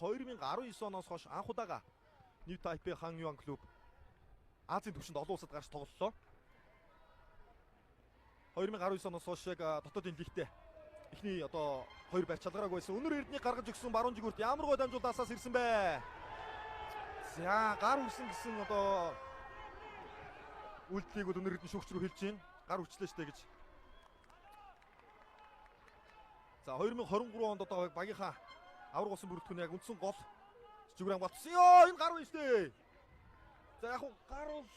2019 оноос хойш анх удаага New Taipei Hanyuan клуб Азийн түвшинд олон улсад гарч тоглолоо. 2019 оноос хойш яг дотоодын лигтээ эхний одоо хоёр байр чалгараагүй байсан. Өнөр Эрднийг гаргаж өгсөн баруун жигүүрт ямар гой дамжуулаасаас ирсэн бэ? За гар үрсэн гэсэн одоо үйлдэлийг бол Өнөр Эрдэнэ шүүгч рүү хэлж байна. Гар үрчлээ штэ гэж. За 2023 онд одоо багийнхаа авраг болсон бүрэлдэхүүн яг үндсэн гол жигүүр хамгаалсан. Йоо энэ гар байна штэ. За яг гар бол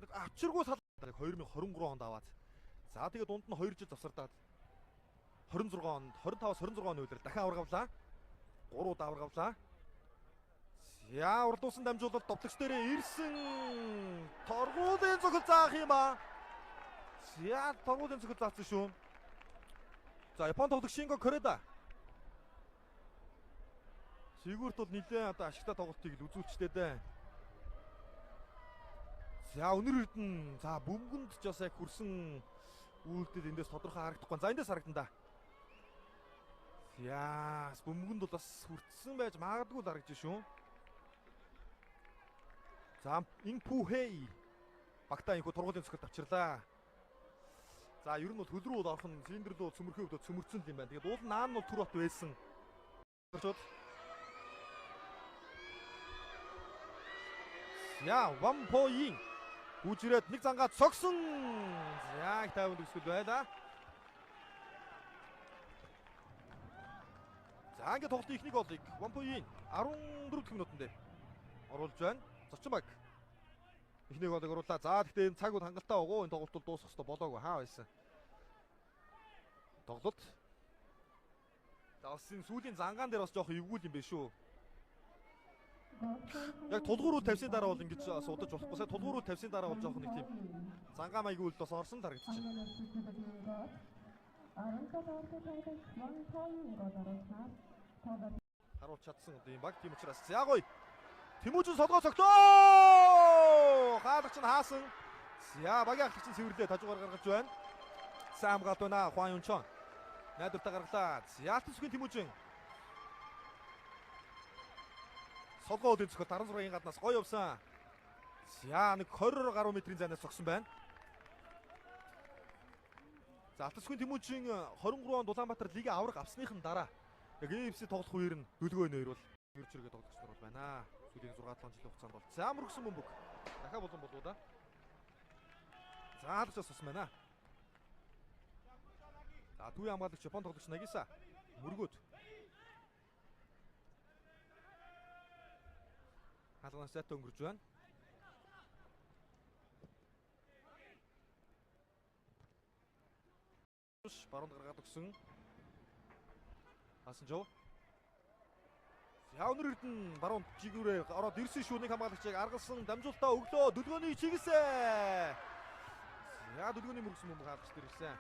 нэг авчиргүй сал 2023 онд аваад. За тэгээд дунд нь 2 жил завсардаад 26 онд 25-аас 26 оны үеэр дахин авраг авлаа. 3 удаа авраг авлаа. За урдуусан дамжуулалт довтлогч дээрээ ирсэн. Торгуулийн цохол заах юм аа. За торгуулийн цохол заасан шүү. За Япон тоглогч Шинго Кореда. Сигурт бол нэлээд одоо ашигтай тоглолтыг л үзүүлчтэй дээ. За Өнөр Эрдэнэ за бөмбөнд ч бас яг хүрсэн үйлдэл эндээс тодорхой харагдахгүй. За эндээс харагдан да. За бөмбөнд бол бас хүртсэн байж магадгүй л харагдаж шүү. За Инпухэй багтаа инхүү тургуулийн цохилт авчирлаа. За ер нь бол хөл рүү бол орох нь цилиндр рүү цөмөрхийн хувьд цөмөрцөн л юм байна. Тэгээд уул наан нь бол түр бат байсан. Я Вампоин гүйж ирээд нэг зангаа цогсон. За их тайван төгсгөл байлаа. За ингээд тоглолтын эхний голыг Вампоин 14 дэх минутанд дээр оруулж байна. Зочин баг эхний голыг оруулаа. За гэхдээ энэ цаг бол хангалттай байгаа. Энэ тоглолт бол дуусах ёстой болоогүй хаа байсан. Тоглолт. За бас энэ сүүлийн зангаан дээр бас жоох эвгүй юм бэ шүү. Яг тулгуур руу тавьсны дараа бол ингэж судаж болохгүй. Сая тулгуур руу тавьсны дараа бол жоох нэг тийм зангаа маягийн үйл бас орсон л харагдчихэв. Харуулж чадсан одоо юм баг. Тийм учраас за гоё. Тэмүүжин солгоо цогтлоо. Хаалгач нь хаасан. За багийн ахлагч нь цэвэрлээ тажуугаар гаргаж байна. Сайн хамгаалт байна. Хуан Юнчон. Найдвартай гаргалаа. За Алтан сүхийн Тэмүүжин. Солгоо өдөн цохол 16-ийн гаднаас гоё явсан. За нэг 20 гаруй метрийн зайнаас цогсон байна. За Алтан сүхийн Тэмүүжин 23 онд Улаанбаатар лигийн авраг авсныхан дараа яг AFC тоглох үеэр нь дүлгөө нэр бол ерч хэрэгэ тоглогч нар бол байна. Сүүлийн 6-7 жилийн хугацаанд бол за мөргсөн бөмбөг. Дахиад болон болов да. За хаалгачаас сусан байна. За төвийн хамгаалагч Япон тоглогч Нагиса мөргөөд. Хаалганаас зайтай өнгөрж байна. Баруунд гаргаад өгсөн. Хасан жов. За Өнөр Эрдэнэ баруун жигүүрээр ороод ирсэн шүү. Нэг хамгаалагчийг аргалсан дамжуултаа өглөө дүлгөөний чиглэсэ. За дүлгөөний мөргсөн бөмбөг хаалгач дээр ирсэн.